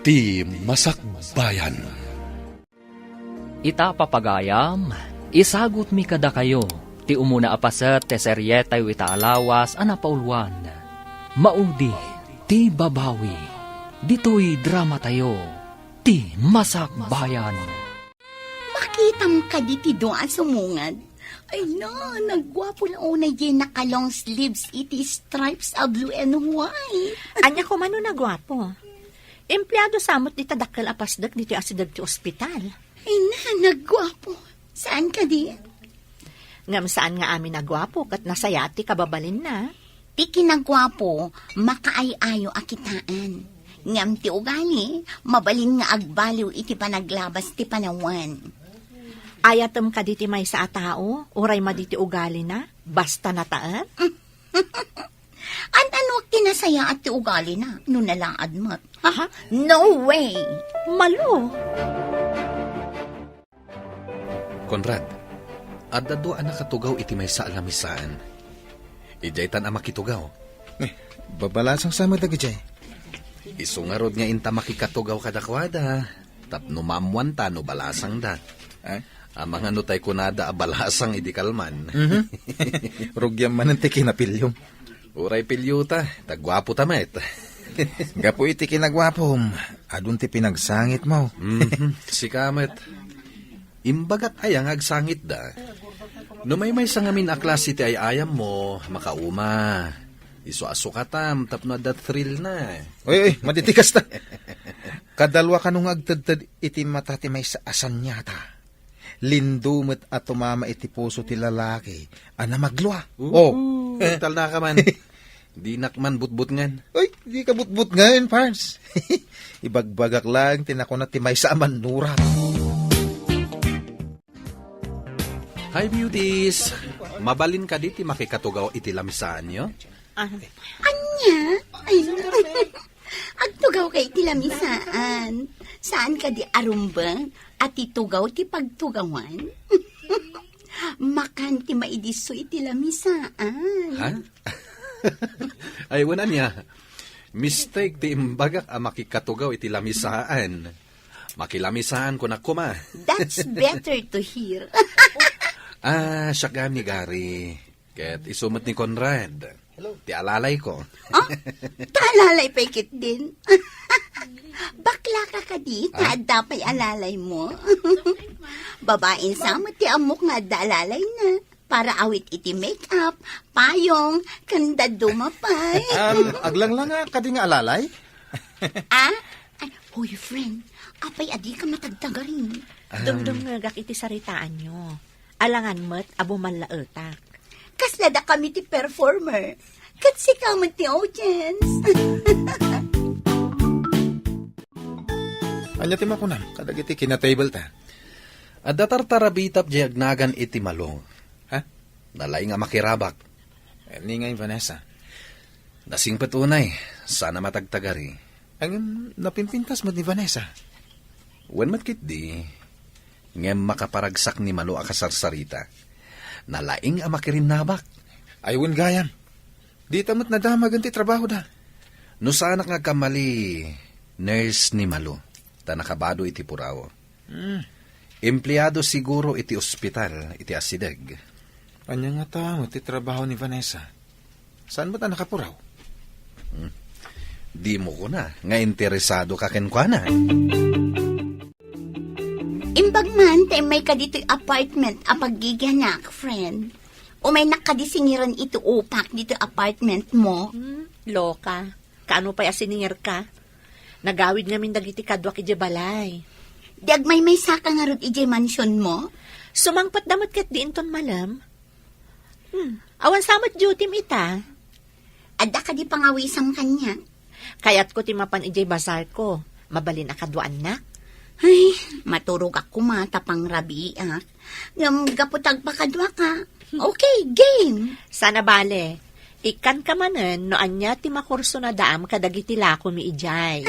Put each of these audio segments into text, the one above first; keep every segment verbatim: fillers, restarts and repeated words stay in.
Ti Masakbayan. Ita, papagayam, isagutmi kadakayo ti umuna a paset ti serietayo ita a lawas a napauluan, Maudi ti Babawi. Ditoy dramatayo, Ti Masakbayan. Makitam kadi ti dua a sumungad? Ay na, nagguapo la unay diay naka-long sleeves iti stripes a blue and white. Ania koma no nagguapo? Empleado sa met dita dakkel a pasdek ditoy asideg ti ospital. Ay na, nagguapo. Saan kadi? Ngem saan nga amin a guapo ket nasayaat ti kababalinna. Ti kinaguapo, makaay-ayo a kitaen. Ngem ti ugali, mabalin nga agbaliw iti panaglabas ti panawen. Ayatem kadi ti maysa a tao, uray madi ti ugalina, basta nataen? An-anuak ti nasayaat ti ugalina, no nalaad met? Ha? No way! Malo! Conrad, adda dua a nakatugaw iti maysa a lamisaan. Idiaytan a makitugaw. Eh, babalasang sa met dagidiay. Isu ngarud nga inta makikatugaw kadakuada, tapno maammoanta no balasangda. Eh? Amangan no tay kunada a balasang idi kalman. Mhm. Rugiam manen ti kinapiliom. Uray piliota, ta guapota met. Gapu iti kinaguapom, adun ti pinagsangitmo. Mhm, sika met. Imbagak aya nga agsangitda. No maymaysa ngamin a klase ti ay-ayammo, makauma. Isu a sukatam tapno adda thrill na. Oy, oy, madi ti kasta. Kadalua kano nga agtedted iti mata ti maysa a saniata. Lindo met a tumama iti puso ti lalaki a namaglua. Oo, oh. Talna ka man. Dinak man butbutngan. Ay, di ka butbutngan, Pars. Ibagbagak lang ti nakuna ti maysa a mannurat. Hi, beauties! Mabalin kadi ti makikatugaw iti lamisaanyo? Ah. Ania? Ay, agtugaw kay iti lamisaan. Saan kadi a rumbeng a ti tugaw ti pagtugawan? Makan ti maidisso iti lamisaan. Ha? Ay, wen ania. Mistake ti imbagak a makikatugaw iti lamisaan. Makilamisaan kunak koma. That's better to hear. Ah, siak gayam ni Gary. Ket isu met ni Conrad. Hello. Ti alalayko. Ah? Ta alalay pay ketdin? Bakla ka kadi, ta adda pay alalaymo? Babain sa met ti ammok nga adda alalayna. Para awit iti make-up, payong, ken dadduma pay. Um, aglanglanga kadi nga alalay? Ah? Ay, hoy, friend, apay a dika matagtagarin? Um, dumdumngegak iti saritaanyo. Alangan met a bumallaetak. Kasla dakami ti performer. Ket sika met ti audience. Ania ti makunam kadagiti kinatable ta? Adda tartarabitap diay agnagan iti Malo. Ha? Nalaing a makirabak. Ni ngay Vanessa? Nasingpet unay, saan a matagtagari. Ngem napimpintas met ni Vanessa. Wen met ketdi, ngem makaparagsak ni Malo a kasarsarita. Nalaing a makirinnabak. Ay, wen gayam. Dita met nadamagen ti trabahoda. No saanak nga agkamali, nurse ni Malo, ta nakabado iti puraw. Hmm. Empleado siguro iti ospital iti asideg. Ania ngata met ti trabaho ni Vanessa? Saan met a nakapuraw? Hmm. Dimo kuna nga interesado ka kenkuana. Imbag man ta immay ka ditoy apartment a paggigianak, friend. Umaynak kadi singiran iti upak ditoy apartment mo? Hmm, loka. Kaano pay a siningirka? Nagawid ngamin dagiti kaduak idiay balay. Di agmaymaysa ka ngarud idiay mansion mo? Sumangpet da met ket di inton malem. Hmm, awan sa met duty-m ita. Adda kadi pangawisam kaniak? Kayatko ti mapan idiay bazar ko. Mabalin a kaduaannak? Ay, maturogak koma ta pangrabiiak. Ngem gapu ta agpakaduaka. Okay, game. Saan a bale. Ikkanka manen no ania ti makurso nadaam kadagiti lakomi idiay.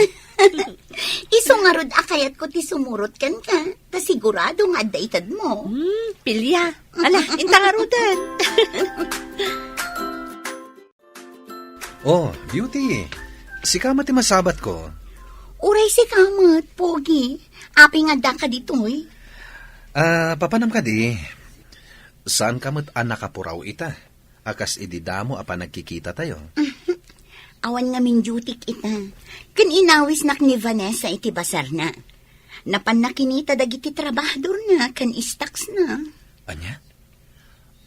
Isu ngarud a kayatko ti sumurot kenka, ta sigurado nga adda itedmo. Hmm, pilia. Ala, inta ngaruden. Oh, Beauty. Sika met ti masabatko. Uray sika met, Pogi. Apay nga addaka ditoy? Ah, papanam kadi, saanka met a nakapuraw ita, a kas idi damo a panagkikitatayo. Awan ngamin dutyk ita. Ken inawisnak ni Vanessa iti basarna. Napanna kinita dagiti trabahadorna ken stocks-na. Ania?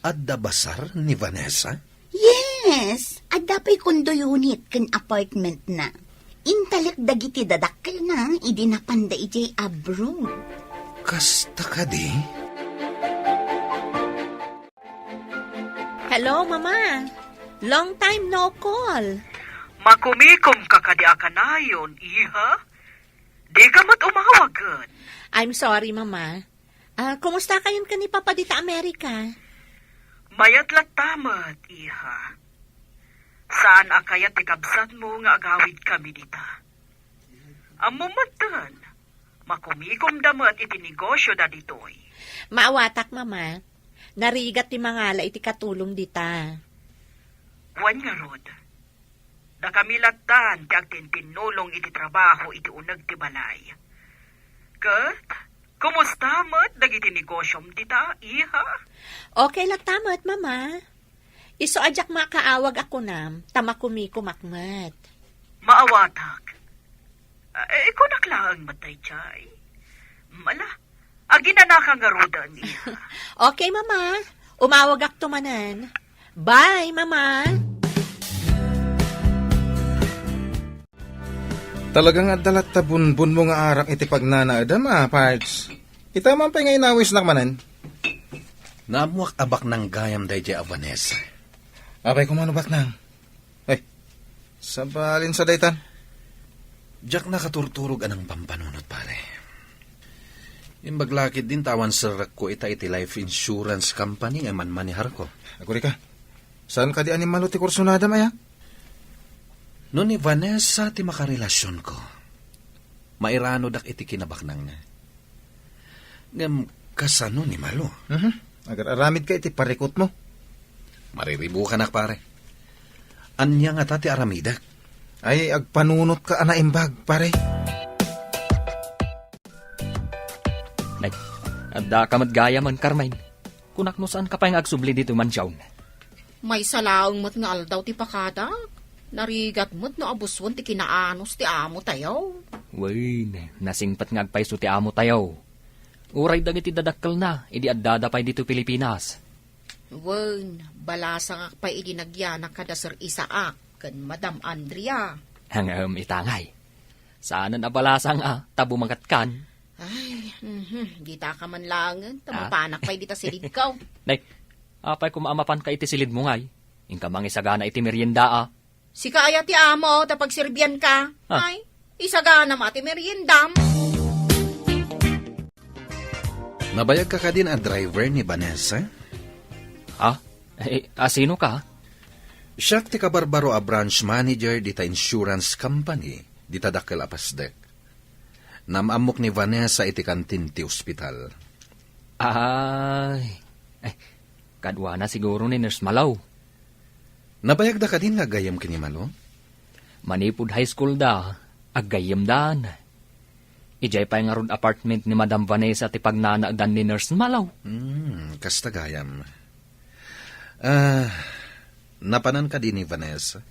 Adda basar ni Vanessa? Yes, adda pay condo unit ken apartment-na. Intalek dagiti dadakkelna idi napanda idiay abroad. Kasta kadi? Hello, Mama. Long time no call. Makumikom ka kadi a kanayon, iha? Di ka met umawagen. I'm sorry, Mama. Ah, kumusta kayon ken ni Papa dita Amerika? Mayat latta met, iha. Saan a kayat ti kabsatmo nga agawid kami dita. Ammom metten, makumikomda met iti negosio da ditoy. Maawatak, Mama. Narigat ti mangala iti katulong dita. Wen ngarud, dakami lattan ti agtintinnulong iti trabaho iti uneg ti balay. Ket, kumusta met dagiti negosiom dita, iha? Okay latta met, Mama. Isu a diak makaawag a kunam, ta makumikomak met. Maawatak. Eh, kunak laeng met daydiay. Mala, aginanaka ngaruden, iha. Okay, Mama. Umawagakto manen. Bye, Mama. Talaga nga adda latta bunbunmo nga arak iti pagnanaedam, a, Pards. Ita man pay nga inawisnak manen. Naammoak a baknang gayam daydiay a Vanessa. Apay koma no baknang? Ay, sabalin sa daytan. Diak nakaturturog a nangpampanunot, pare. Imbag la ketdin ta awan serrekko ita iti life insurance company nga manmaneharko. Agurika, saan kadi a ni Malo ti kursunadam aya? No ni Vanessa ti makarelasionko, mairanodak iti kinabaknangna. Ngem kasano ni Malo? Mhm. Agar-aramidka iti parikutmo. Mariribukanak, pare. Ania ngata ti aramidek? Ay, agpanunotka a naimbag, pare. Nay, addaka met gayamen, Carmen. Kunak no saanka pay nga agsubli ditoy mansion. Maysa laeng met nga aldaw ti pakadak. Narigat met no abusuen ti kinaanus ti amo tayo. Wen, nasingpet nga agpayso ti amo tayo. Uray dagiti dadakkelna, idi addada pay ditoy Pilipinas. Wen, balasangak pay idi nagyanak kada Sir Isaac ken Madam Andrea. Ngem itangay. Saanen a balasang a, ta bumangatkan. Ay, mhm, dita ka man laengen, ta Ah? mapanak pay dita silidko. Nay, apay koma a mapanka iti silidmo ngay? Inka mangisagana iti merienda a. Sika aya ti amo, ta pagserbianka. Ah. Ay, isagana ma ti meriendam. Nabayagka kadin a driver ni Vanessa? Ha? Eh, asino ka? Siak ti kabarbaro a branch manager dita insurance company, dita dakkel a pasdek. Naam-ammok ni Vanessa iti kantin ti ospital. Ay, eh, kaduana siguro ni Nurse Malo. Nabayagda kadin nga aggayem ken ni Malo? Manipud high school da, aggayyemdan. Idiay pay ngarud apartment ni Madam Vanessa ti pagnanaedan ni Nurse Malo. Hmm, kasta gayam. Ah, napanan kadi ni Vanessa?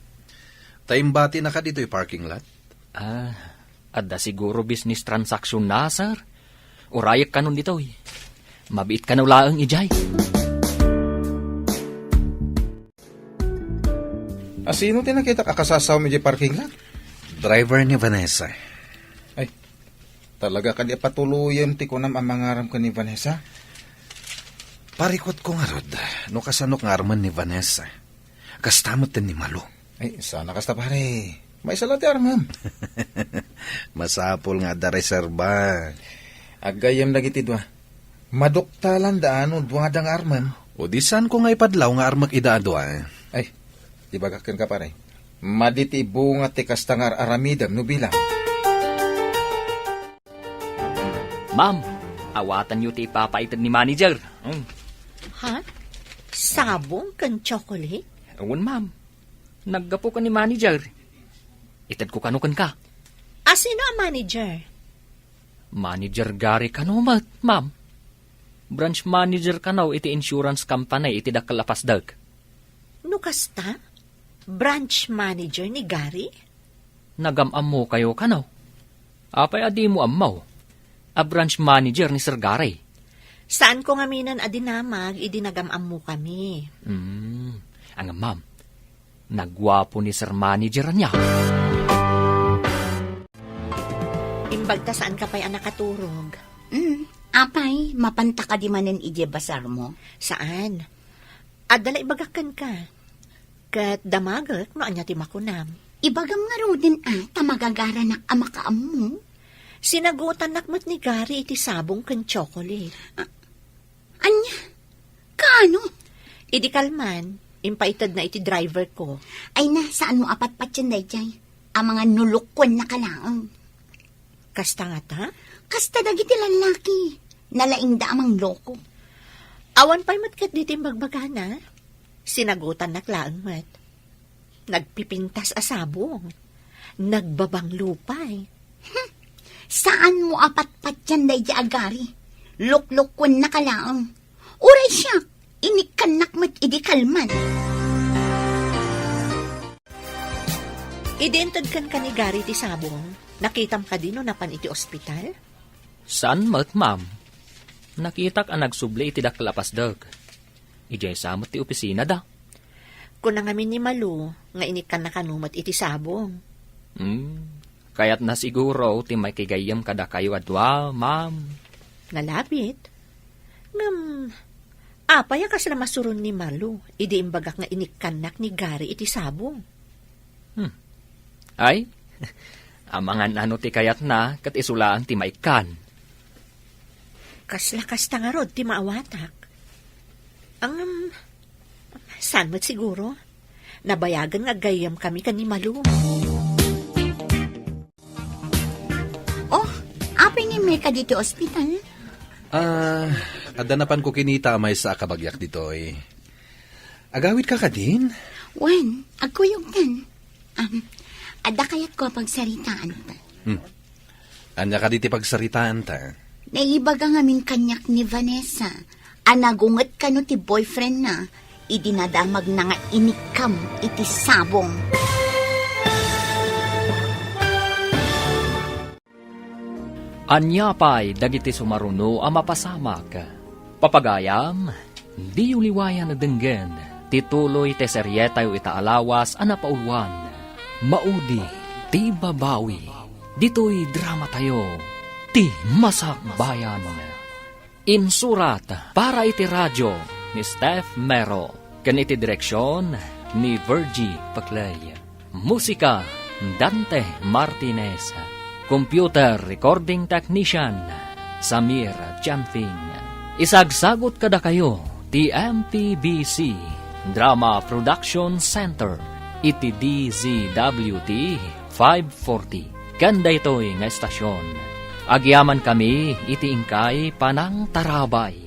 Ta imbatinaka ditoy parking lot? Ah, adda siguro business transaction na, sir. Urayek kanon ditoy. Mabiit kano laeng idiay. Asino ti nakitak a kasasawam idiay parking lot? Driver ni Vanessa. Ay, talaga kadi a patuloyem ti kunam a mangaram ken ni Vanessa? Parikutko ngarud, no kasanok nga armen ni Vanessa. Kasta met ken ni Malo. Ay, sana kasta, pare. Maysa la ti armem. Masapul nga adda reserba. Aggayem dagiti dua. Maduktalan da ano duada nga armem. O di saan ko nga ipadlaw nga armek ida a dua, eh. Ay, di bagak kenka, pare. Madi ti bunga ti kasta nga ar-aramidem no bilang. Ma'am, awatanyo ti ipapaited ni manager. Mm. Ha? Sabong ken chocolate? Wen, ma'am. Naggapu ken ni manager. Itedko kano kenka. A sino a manager? Manager Gary kano met, ma'am. Branch manager kano iti insurance company iti dakkel a pasdek. No kasta, branch manager ni Gary? Nagam-ammokayo kano? Apay a dimo ammo? A branch manager ni Sir Gary. Saanko ngaminen a dinamag idi nagam-ammokami. Hmm, ngem ma'am, naguapo ni Sir Manager ania. Imbagta saanka pay a nakaturog. Hmm, apay, mapanta kadi manen idiay basarmo? Saan? Adda la ibagak kenka. Ket damagek no ania ti makunam. Ibagam ngaruden a ta magagaranak a makaammo. Sinagutannak met ni Gary iti sabong ken chocolate. A-, ania? Kaano? Idi kalman, impaitedna iti driver ko. Ay na, saanmo a patpatien daydiay? Amangan no lokuennaka laeng. Kasta ngata? Kasta dagiti lallaki. Nalaingda a mangloko. Awan pay met ketdi ti imbagbagana. Sinagutannak laeng met. Nagpipintas a sabong. Nagbabanglo pay. Hmm. Saanmo a patpatien daydiay a Gary? Loklokuennaka laeng. Uray siak, inikkannak met idi kalman. Idi inted kenka ni Gary ti sabong, nakitam kadi no napan iti ospital? Saan met, ma'am. Nakitak a nagsubli iti dakkel a pasdek. Idiay sa met ti opisinada. Kuna ngamin ni Malu nga inikkanna kano met iti sabong. Hmm, kayatna siguro ti makigayyem kadakayo a dua, ma'am. Nalabit. Ngem, apay a kasla masuron ni Malu idi imbagak nga inikkannak ni Gary iti sabong? Hmm. Ay, amangan ano ti kayatna, ket isu laeng ti maikkan. Kasla kasta ngarud ti maawatak. Ngem, saan met siguro? Nabayagen nga aggayyemkami ken ni Malu. Oh, apay ngem kadi ti ospital? Ah, adda napanko kinita a maysa a kabagiak ditoy. Agawidka kadin? Wen, agkuyogtan. Um, adda kayatko a pagsaritaanta. Hmm. Ania kadi ti pagsaritaanta? Naibaga ngamin kaniak ni Vanessa a nagunget kano ti boyfriendna idi nadamagna nga inikkam iti sabong. Ania pay dagiti sumaruno a mapasamak? Papagayam, diyo liwayan a denggen ti tuloy ti serietayo ita a lawas a napauluan, Maudi ti Babawi, ditoy dramatayo, Ti Masakbayan. Insurat para iti radio ni Steph Mero, ken iti direksion ni Virgie Paclay. Musika, Dante Martinez. Computer recording technician, Samir Chanfing. Isagsagut kadakayo ti M P B C Drama Production Center iti D Z W T five forty. Ken daytoy nga estasion, agyamankami iti inkay panangtarabay.